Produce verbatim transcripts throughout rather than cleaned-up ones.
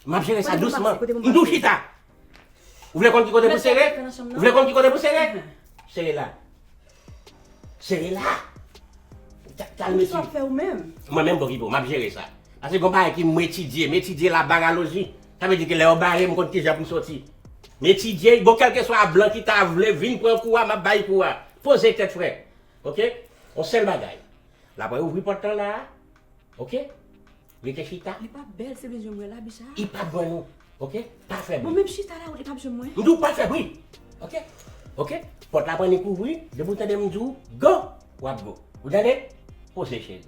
M ap jere sa dousman. M di w chita. Ou vle konn ki kote pou sere? Ou vle konn ki kote pou sere? Sere la. Sere la. Kalme ti. Mwen menm, bon, ki bon, m ap jere sa. Paske gon bagay ki m etidye, m etidye labaraloji. Sa vle di ke lè yo bare m, m konn kijan pou m soti. M etidye, bon, kèlkeswa blan ki ta vle vin pran kou a, m ap bay kou a. Poze tèt, frè. Oke? Yon sèl bagay. L ap ouvri pòt lan la a. Oke? Rete chita. Li pa bèl, se bezwen mwen la, Bicha. Li pa bwen nou. Oke? Pa fè bri. Bon, menm chita la, li pa bezwen mwen. M di w pa fè bri. Oke? Oke? Pòt la pran nik ouvri, depi w tande m di w go, w ap go. Ou tande? Poze cheri.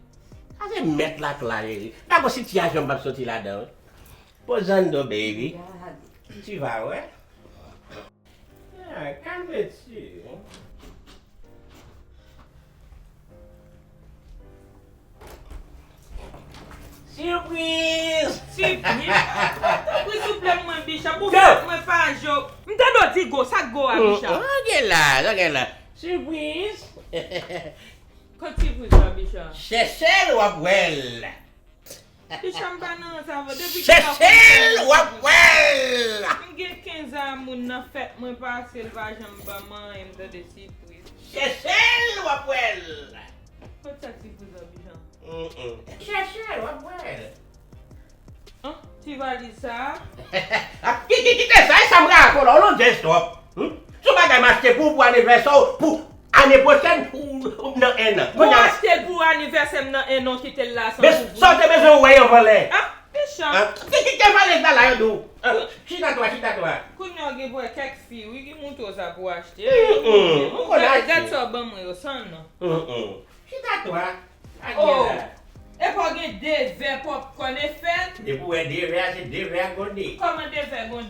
Sa se mèt lakay la, cheri. Pa gon sitiyayon m p ap soti ladan, wi. Pozando, baby. Tu vas, ouais. Ah, calme-tu. Sipriz! Sipriz? Tanpri, souple mwen, Bicha, pou fèt mwen pa jo. M tande w di go, sa k go a, Bicha? Sa gen la, sa gen la. Sipriz! Kot sipriz la, Bicha? Chèche l, w ap wè l. Bicha, m pa nan sa, depi ki lè w ap wè l. M gen kenz a moun nan fèt mwen pase, l pa janm ban m anyen, m tande sipriz. Chèche l, w ap wè l. Kot sa sipriz la, Bicha? Chèche l, w ap wè l. An, ti valiz sa a. Ki, ki, kite sa, e sa m rakonte w la, w lodjè twòp. Hmm? Se yon bagay m achte pou, pou anivèsè w, pou ane pwochèn, ou, ou nan en an. Ou achte l pou anivèsè m nan en an, kite l la san ouvri. Men sa w te bezwen wè anvan lè. Ah, Bicha. Ah, ki, ki, ki valiz la, la, yo di w. Ah, chita twa, chita twa. Kounye a w gen pou wè kèk fi, wi, ki montre w sa pou w achte. Mm, mm, ou konn achte. Gad sa w ban mwen yo, san non. Mm, mm. Chita twa. Oh! Epa w gen de vè pòpkòn e fèt? Depi w wè de vè a, se de vè a gonde. Kòman de vè gonde?